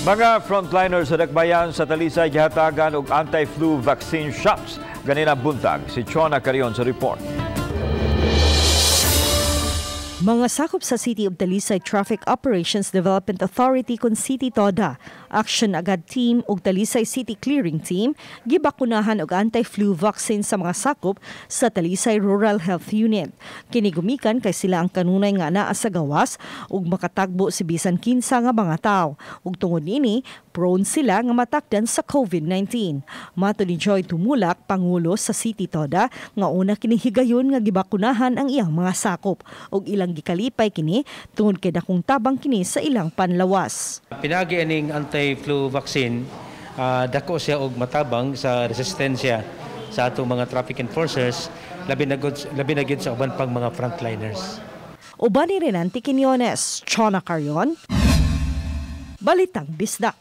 Mga frontliners sa Dakbayan sa Talisay gihatagan og anti-flu vaccine shots ganina buntag. Si Chona Carion sa report. Mga sakop sa City of Talisay Traffic Operations Development Authority kon City TODA, Action Agad Team ug Talisay City Clearing Team gibakunahan og anti-flu vaccine sa mga sakop sa Talisay Rural Health Unit. Kini gumikan kay sila ang kanunay nga naa sa gawas ug makatagbo si bisan kinsa nga mga tawo. Ug tungod niini, prone sila nga matakdan sa COVID-19. Mato ni Joy Tumulak, pangulo sa City TODA, nga una kini higayon nga gibakunahan ang iyang mga sakop ug ilang gikalipay kini tungod kay dakong tabang kini sa ilang panlawas. Pinagi aning anti-flu vaccine, dako siya og matabang sa resistensya sa atong mga traffic enforcers, labi na gyud sa uban pang mga frontliners. Uban ni Renante Quiñones, Chona Carion, Balitang Bisdak.